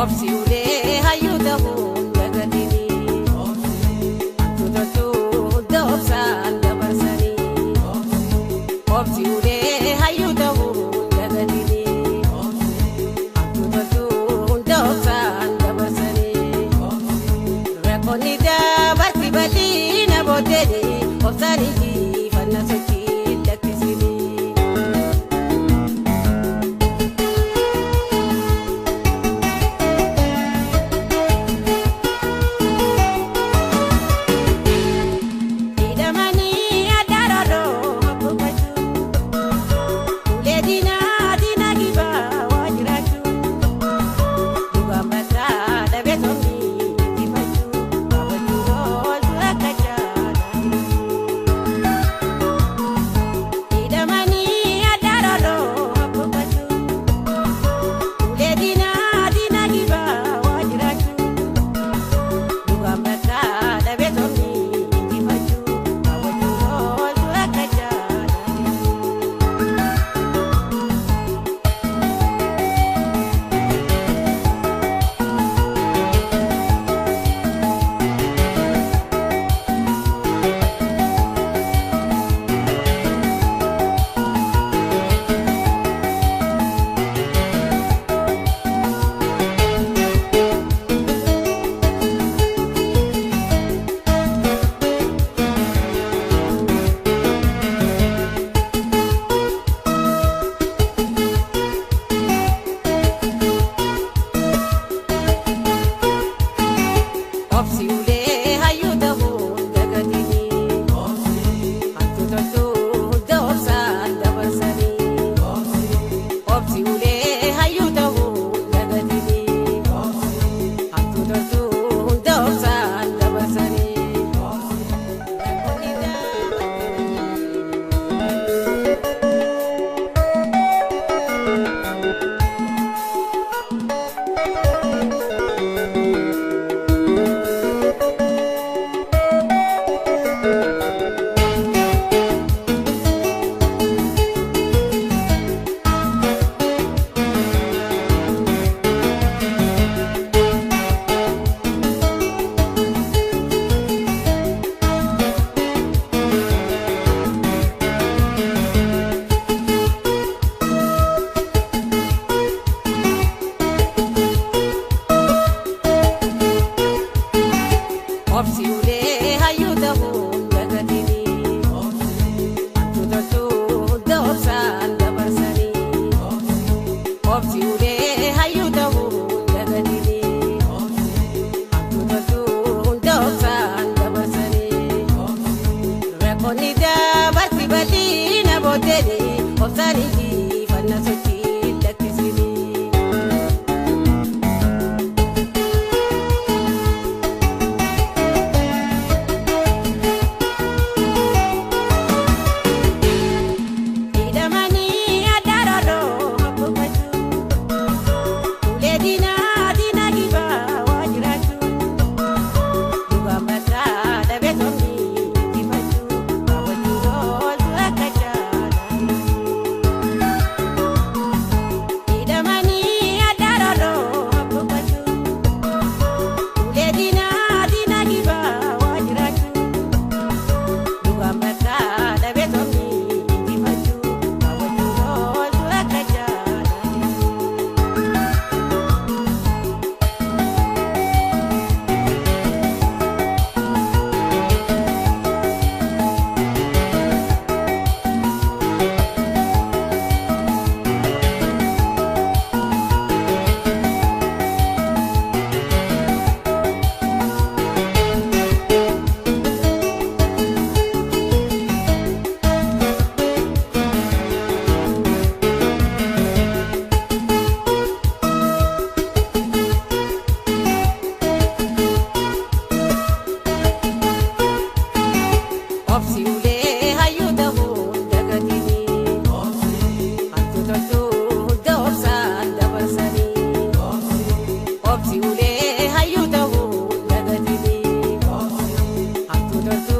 Obsi ulee hayyuu ta'uu dagatini. Hamtuu toltuu hunda obsaan dabarsanii. Obsi ulee hayyuu ta'uu dagatini. Hamtuu toltuu hunda obsaan dabarsanii. Rakkoonni dabarsi bal'ina booddeeni obsaan injifanna sochii lakkisini. Hidhamanii addaararoo hafuufachuu. Ulee diinaa diinaa gibaa waa jiraachuu. Dhugaan bakka dhabee somni ittifachuu. Kaawwachuu ooltu rakkachaa Hidhamanii addaararoo hafuufachuu. Ulee diinaa diinaa gibaa waa jiraachuu. Dhugaan bakka dhabee somni ittifachuu. Kaawwachuu ooltu rakkachaa. Obsi ulee hayyuu ta'uu dagatini. Hamtuu toltuu hunda obsaan dabarsanii. Obsi ulee hayyuu ta'uu dagatini. Hamtuu toltuu hunda obsaan dabarsanii. Rakkoonni dabarsi. Obsi ulee hayyuu ta'uu dagatini. Hamtuu toltuu hunda obsaan dabarsanii. Obsi ulee hayyuu ta'uu dagatini. Hamtuu toltuu hunda obsaan dabarsanii. Rakkoonni dabarsi bal'ina booddeeni obsaan injifanna sochii lakkisini. Hidhamanii addaararoo hafuufachuu. Ulee diinaa diinaa gibaa waa jiraachuu. Dhugaan bakka dhabee somni ittifachuu. Kaawwachuu ooltu rakkachaa. Hidhamanii addaararoo hafuufachuu. Ulee diinaa diinaa gibaa waa jiraachuu. Dhugaan bakka dhabee somni ittifachuu. Kaawwachuu ooltu rakkachaa. Obsi ulee hayyuu ta'uu dagatini. Hamtuu toltuu hunda obsaan dabarsanii. Obsi ulee hayyuu ta'uu dagatini. Hamtuu toltuu.